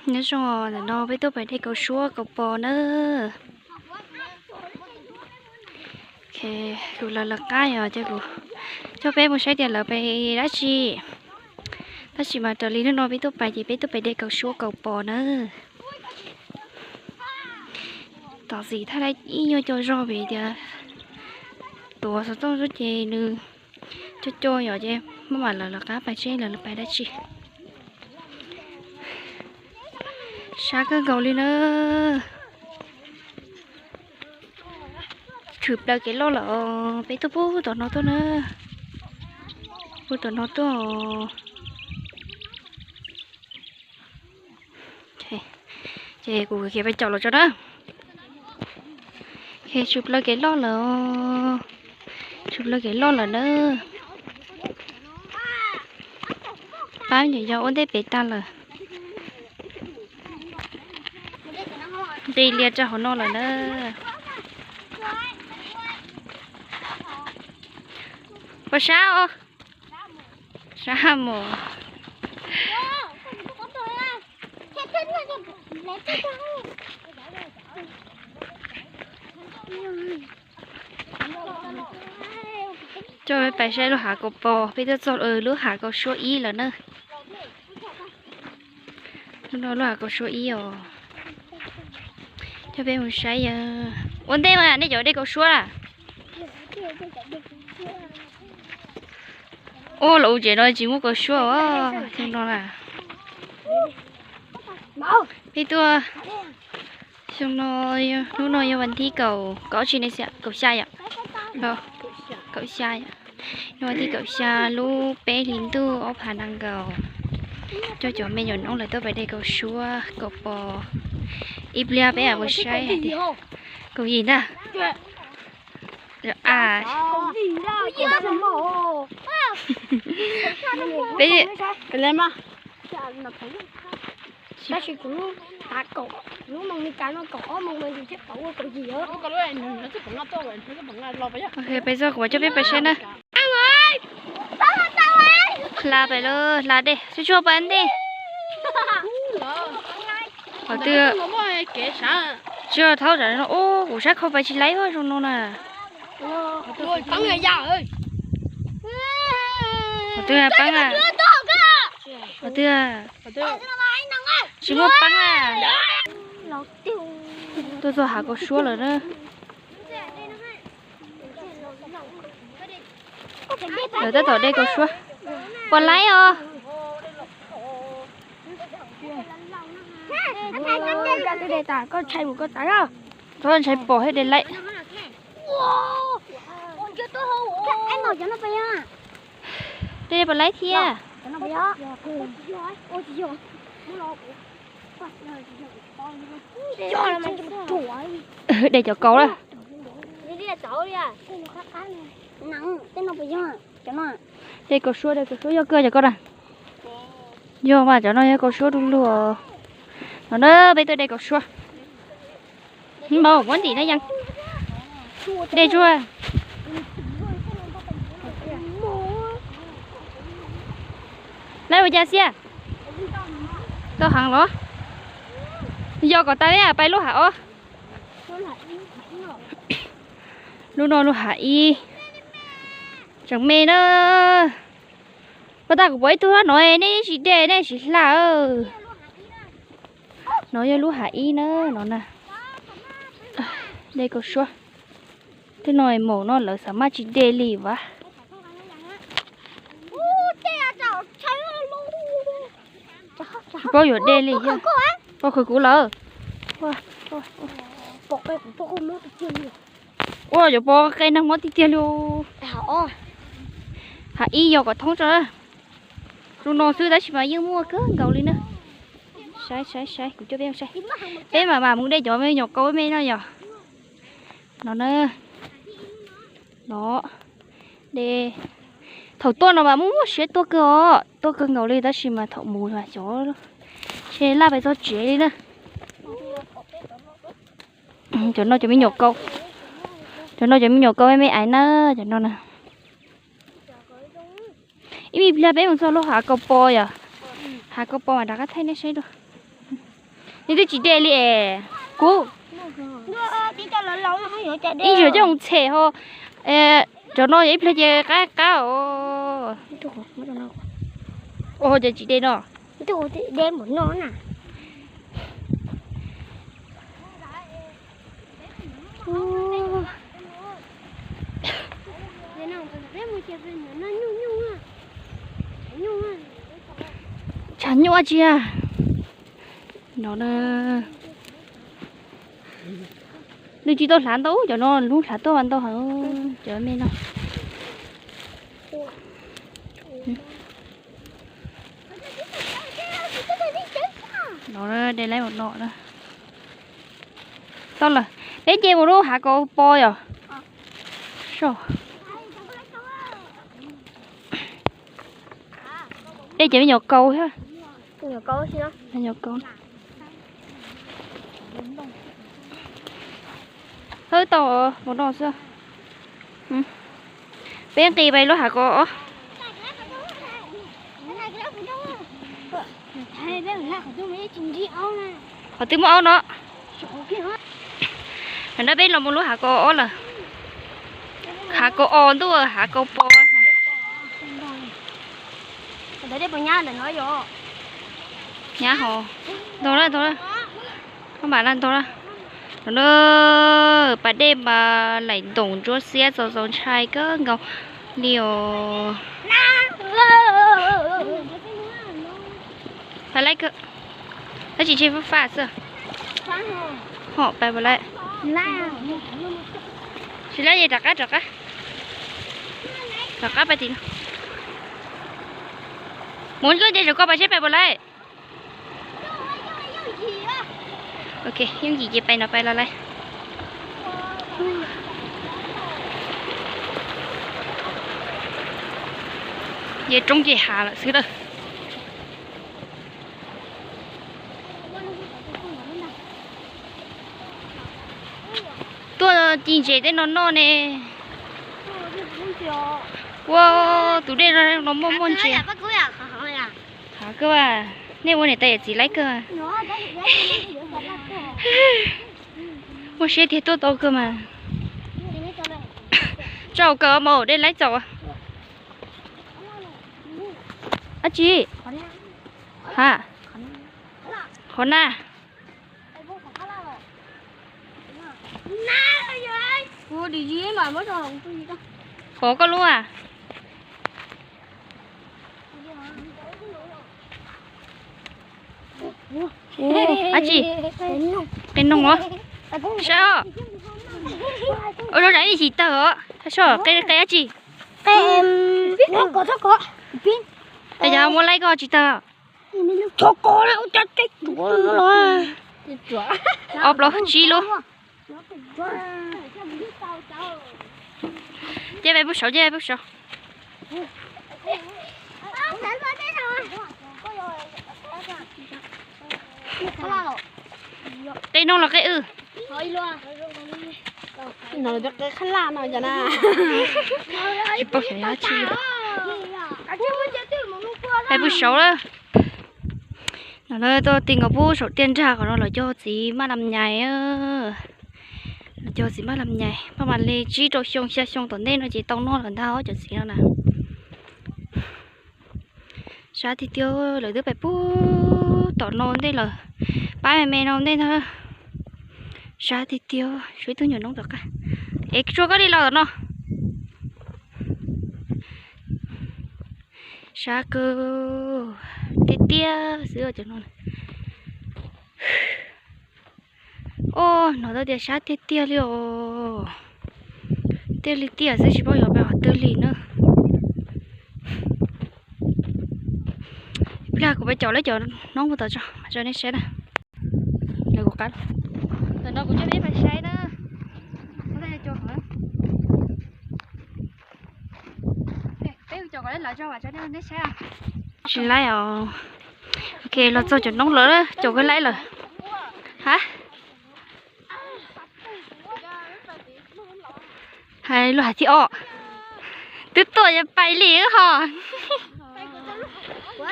Nyob zoo, ntawm no peb tuaj pais de kaus suab kaus pos na. Kuv lawv lawv qab yog ces kuv coj peb mus saib tias lawv pais dab tsi. Tab sis mas raws li hnub no peb tuaj pais ces peb tuaj pais de kaus suab kaus pos na. Tam sim thaj laj ib nyuag co zog vim tias tuav xov tooj xwb ces nws co co yom ces maj mam lawv lawv qab pais seb lawv lawv pais dab tsi. Sab kawg nkaus li na. Tshwm plaws kev loj lawm, peb tuaj puag tom no tuaj na. Puag tom no tuaj. Ces kuv khiav pais caum los tso na. Tshwm plaws kev loj lawm, tshwm plaws kev loj lawm na. Pab nyuam yaus ua ntej pem tag lawm. Nqis lias rau hauv no lawm na. Pos sab os. Sab mus. Coj peb pais saib lub hav kaus pos, peb tuaj txog lub hav kaus suab ib lawm na. Lub no lub hav kaus suab ib os. Coj peb mus saib yog. Ua ntej mas nej cov de kaus suab a? Ua los u tsev no tsis muaj kaus suab os, xyoo no na. Peb tuaj, xyoo no, hnub no yog vas thib kaum, kaum ob tsi ne, kaum xya yom. Kaum xya yom. Hnub vas thib kaum xya lub peb hlis ntuj ob phav nees nkaum. Coj cov me nyuam noob lawv tuaj pais de kaus suab kaus pos. Ib pliag peb mam mus saib hais tias kaum yim ntag. Peb Ok, peb txog kuv coj peb pais saib na. Hla pais lawm, hla dej, tsuag tsuag pais ntej. Qhov twg? Tsuag thaub tam no, ub, kuv sab khau pais tsis laib zoo no na. Qhov twg pab a? Qhov twg? Tsis muaj pab a. Tuaj txog hav kaus suab lawm na. Lawv tab tom de kaus suab. Puas laib os? Txhob ntshai pom thiab de laib. De puas laib thiab? De cov kaus na. De kaus suab, de kaus suab yog kawg cov ko na. Yog mas cov no yog kaus suab du lug. No na peb tuaj de kaus suab. Npaum muab ntim na yeej. De tsuag. Laib ua cas xiab? Tau heev los? Yog kom tas peb pais lub hav ob. Lub no lub hav ib. Tseem me na. Pas tas kuv pom ib tug no nej tsis de nej tsis hla. No yog lub hav ib na, no na. De kaus suab. Tej no maum no lawv xav maj tsis de li vas. Tsis paub yuav de li thiab. Pom khawv kuv lawm. Ua yuav pom qe neeg mob tiag tiag li. Hav ib yog kom thoob tso. Zoo no xwb tab sis mas yeej muaj kawg nkaus li na. Saib saib saib, kuv coj peb saib. Peb mam mam mus de cov me nyuam kaus me no yog. No na. No. De. Thaum tuaj no mas muaj muaj siab tuaj kawg os, tuaj kawg nkaus li tab sis mas thaum mus mas cov, ntshe laj pes txog tsev li na. Cov no cov me nyuam kaus. Cov no cov me nyuam kaus me me aiv na, cov no na. Ib me pliag peb mus txog lub hav kaus pos yom. Hav kaus pos mas rov qab thaij nej saib dua. Nws twb tsis de li es. Kuv ib zaug coj mus txhem ho. Cov no yog ib pliag ces qab qab os. Ua cov tsis de no. Tshav nyuaj tsis a. No na. Nws tsis tau hlav ntau, cov no lub hlav tuaj mas ntau heev, cov me no. No de laib ua no na. Tau lawm, peb nce mus lub hav kaus pos yom. Dej ces me nyuam kaus thiab. Me nyuam kaus. Hawb tau mus no xwb. Peb nqis pais lub hav kaus ob. Qhov twb muaj aub no. Ntawm no peb los mus lub hav kaus ob lawm. Hav kaus os ntuj, hav kaus pos. Nyab hov, ntau lawm, ntau lawm. Maj mam lawm, ntau lawm. No na, pas dej mas laim ntoom ntsuab xiab txaus txaus ntshai kawg nkaus li os. Pais laib kawg, tab sis tshe fab fab xwb. Ho pais puas laib? Tsis laib es rov qab, rov qab. Rov qab pais tim no. Mus koj nce saum ko pais seb pais puas laib. Ok, yooj yim ces pais no pais los laib. Ces roob ces hav lawm xwb lawm. Tuaj ci ntses tej no noj ne. Ua tus dej no muaj muaj ntses. Hav kawg, nej ua niam tais yawm txiv laib kawg. Muaj siab tiag tuaj tau kawg mas. Tsaug kawg mas dej laib txaus. Dab tsi? Ha? Qhov na. Pov koj lub a. Dab tsi? Qe noog os. Saib os. Ua rau zam ib yim tawg os. Saib os, qe dab tsi? Qe yog muab laib koj tsis tawg. Ob plaub tsib lub. Ces peb pub saud, ces peb pub saud. Qe noog los qe w? Tsis paub xyov yog dab tsi li. Peb pub saud lawm. No na, tuaj ti nkaus pub saum tiaj nrag qhov no los cog txiv maj lam nyais. Los cog txiv maj lam nyais, paj mam li tsib rau xyoo xya xyoo tom ntej no ces tau noj lawm ntag cov txiv no na. Sab tiag tiag, lawv twb pais pub tom no ntej lawm, pab me me no ntej ntag. Sab tiag tiag, tshuav ib tug nyuam noob tom qab. Es tsuas koj li los tom no. Sab kawg, tiaj tiaj xwb cov no. Os, hnov tau tias sab tiag tiag li os. Tiaj li tiaj xwb tsis paub yuav pais qhov twg li na. Ib pliag kuv pais caum lawv cov noob mus tom tso, tso nej saib na. Lawv kuv qab. Ntawm no kuv coj peb pais saib na. Peb caum kom lawv tso, tso nej saib. Tsis laib os. Ok, los txog cov noob lawm, caum kawg laib lawm. Ha? Hais lus hais thiab os. Twb tuaj yuav pais li ho. Wb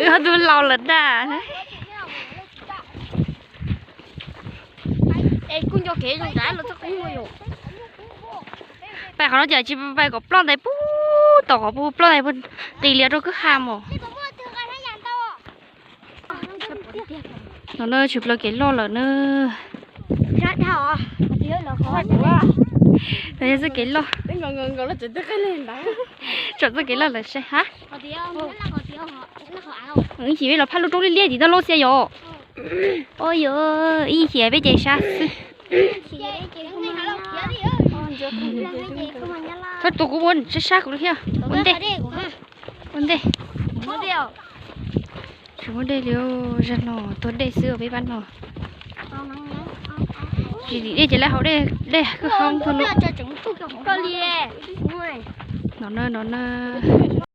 ob tug laus lawm dag. Pais qhov no cas tsis pais kom ploj ntais pub tom qhov pub ploj ntais pub qis lias rau kwj ha mus. No na tshwm plaws kev loj lawm na. Yog txoj kev loj. Tsom txoj kev loj lawm saib ha. Ib chim peb los phaj lub roob liab liab tim toj lauj xia yom. Ua yog ib chim peb ces sab xwb. Txhob tua kuv ua, sab sab kuv thiab. Ua ntej, ua ntej. Tsis muaj dej li, zag no tuag dej xwb peb pab no. Tsis dim dej ces lawv haus dej, dej kwj ha tuaj lauj. No na, no na.